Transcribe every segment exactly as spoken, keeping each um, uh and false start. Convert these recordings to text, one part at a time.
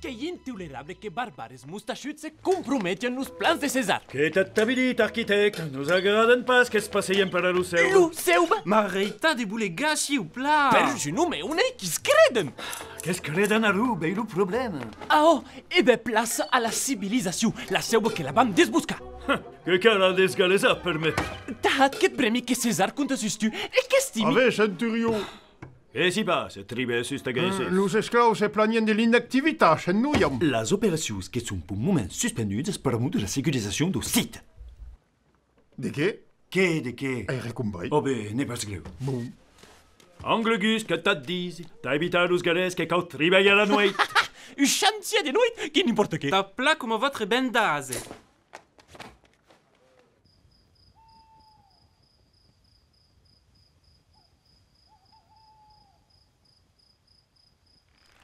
Qu'ei intolerable que barbares mostachuts se comprometian los plans de Cesar. Qué t'ac avi dit, arquitècte? Nos agradan pas que's passejan per a lo cèu. Lo cèu? M'arrèsta de bolegar, siuplà! Per un òme onèit qui's creden! Que's creden, aron, b'ei lo problèma. Ah, ò, e ben plaça a la civilizacion, la cèu que la vam desboscar. Que cal desgalesar per me. Tahat, que't bremi que Cesar compta sus tu, e qu'estimi. Avè, centurion! E si pas, se tribèssus t'aguèsses? Eh, los esclaus se planhèn de l'inactivitat, se'n noian. Las operacions que son pus moment suspendudas pr'amor de la securizacion deu site. De qué? Qué, de qué? Ai recomprit. Ò ben, n'ei pas grèu. Bon. Angle Gus, que t'ac disi, tà evitar los galècs que cau tribalhar la nueit. Un chantièr de nueit, que n'impòrta qué. Tà plan coma vòstre bendase.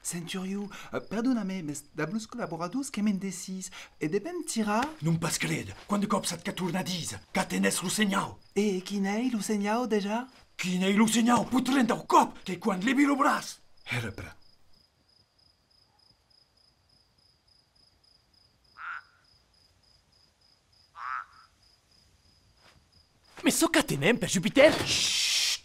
Centurion, eh, perdona-me, mes dab los collaboradors qu'èm indecís, e devèm tirar? Non pas crede, quant de còps atz qu'a tornar díser, qu'atenètz lo senhau? E quin ei lo senhau dejà? Quin ei lo senhau? Pus trenta au còp, qu'ei quan levi lo braç! Hèra plan. Mes çò qu'atenèm per Jupitèr! Shh!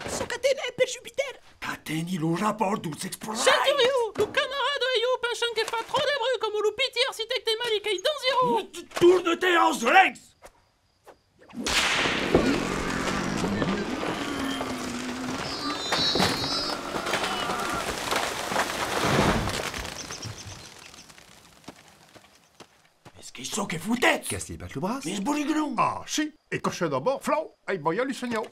Çò qu'atenèm per Jupitèr! Qu'ateni lo rapòrt deus exploraires! Centurion, lo camarada e jo pensam que fa tròp de bruch, coma lo pitit arquitècte magic, qu'ei dangerós! Torna-te aus lècs! Mes qu'ei çò que fotètz? Qu'as levat lo braç? Mes boligron! Ah, si! E cossèt d'abòrd, flau, ai balhat lo senhau.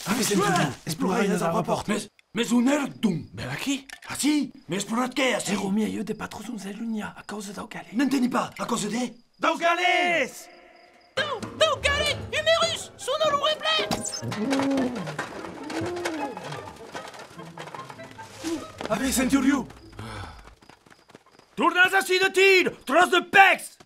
Ah, mes Centurion, exploraires a la pòrta. Mes, mes on èratz donc? Ben aquí. Ah si? Mes exploratz qué ací? Èra mielhs de pas tròp s'alunhar a causa daus galècs. N'enteni pas, a causa de? Daus galècs! Daus, daus galècs! Humerus! Sona lo replèc! Avè, Centurion! Tornatz ací de tir, tròç de pècs!